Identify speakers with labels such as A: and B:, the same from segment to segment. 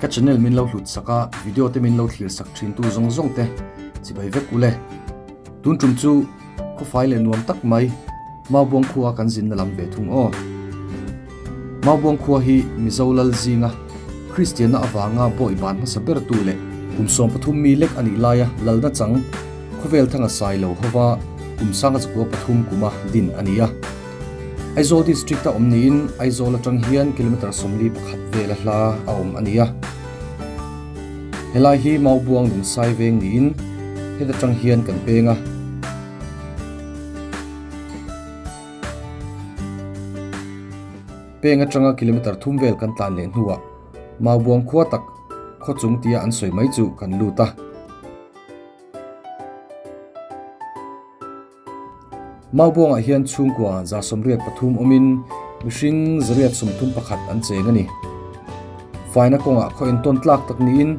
A: Ka channel min lo hlut sak a, video te min lo thlir sak thin tu zawng zawng te chibai vek ule. Tun tum chu khawfai leh nuam tak mai Maubuang khua kan zinna lam ve thung aw. Maubuang khua hi Mizo lal zinga Kristianna avanga bawi ban hmasa bertu leh kum 13 mi lek a nih laia lalna chang khawvel thanga sai lo hova kum sanga chakua pathum kuma din a ni a. Aizawl District a awm niin Aizawl atang hian kilometre 41 vela hla a awm a ni a. Helai hi Maubuang Lungsai veng niin heta tang hian kan peng a. Peng atanga kilometre thum vel kan tlan leh hnuah Maubuang khua tak khaw chung tia an sawi mai chu kan lut a. Maubuangah hian chhungkua 83 awmin mihring 131 an cheng a ni. Faina kawngah khaw entawn tlak tak niin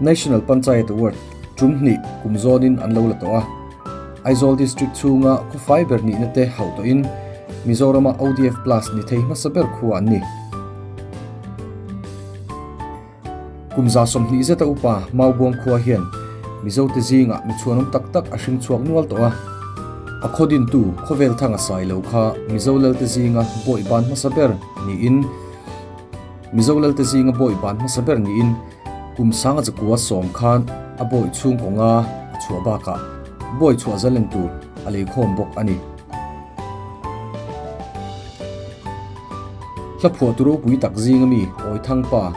A: National Panchayat Award tum hnih kum zawnin an lo la tawh a. Aizawl District chhunga khawfai ber nihna te hauh tawhin Mizorama ODF Plus ni thei hmasa ber khua an ni. Kum 20 zeta upa Maubuang khua hian Mizote zingah mi chhuanawm tak tak a hring chhuak nual tawh a. A khaw dintu khawvel thanga sai lo kha Mizo lalte zinga bawi ban hmasa ber niin Mizo lalte zinga bawi ban hmasa ber niin kum sanga chakua sawm khan a bawi chhung kawnga a chhuah bakah bawi chhuah zalen tur a lei khawm bawk a ni. Hla phuah tu ropui tak zinga mi Awithang pa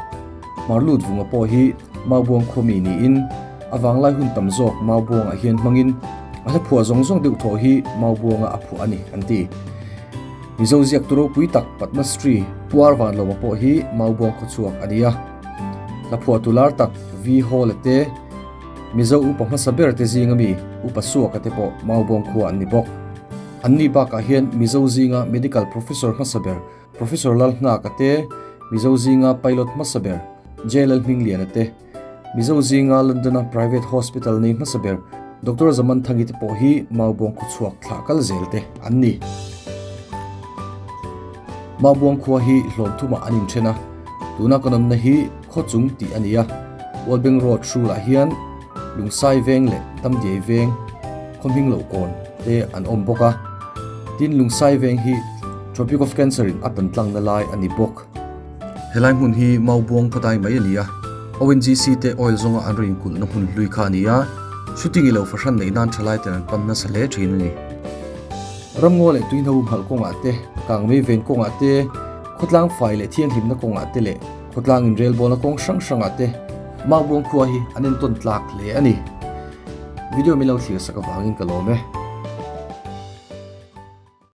A: Marlut vunga pawh hi Maubuang khua mi niin a vanglai hun tam zawk Maubuangah hian hmangin a hla phuah zawng zawng deuh thaw hi Maubuanga a phuah a ni an ti. Mizo ziak tu ropui tak Padma Shri Puar Vanlawma pawh hi Maubuang khaw chhuak a ni a. Hla phuah tu lar tak V Hawla te, Mizo upa hmasa ber te zinga mi Upa Suaka te pawh Maubuang khua an ni bawk. An ni bakah hian Mizo zinga Medical Professor hmasa ber Professor Lalhnaka te, Mizo zinga Pilot hmasa ber J Lalhmingliana te, Mizo zinga London-a Private Hospital nei hmasa ber Doctor Zamanthangi te pawh hi Maubuang khaw chhuak thlah kal zel te an ni. Maubuang khua hi hlawm thumah an inthen a, tuna kan awmna hi khaw chung tih a ni a. World Road hrulah hian Lungsai veng leh Damdiai veng khaw hming loh kawn te an awm bawk a. Tin, Lungsai veng hi Tropic of Cancer in a tan tlangna lai a ni bawk. Helai hmun hi Maubuang khawdai mai a ni a, ONGC te oil zawnga an rawn inkulhna hmun hlui kha a ni a, shooting i lo fahran neih nan thalai ten an pan nasa hle thin a ni. Ramngaw leh tuihna humhalh kawngah te, kangmei ven kawngah te, khawtlang fai leh thianghlimna kawngah te leh khawtlang inrelbawlna kawng hrang hrangah te Maubuang khua hi an entawn tlak hle a ni. Video min lo thlir sak avangin ka lawm e.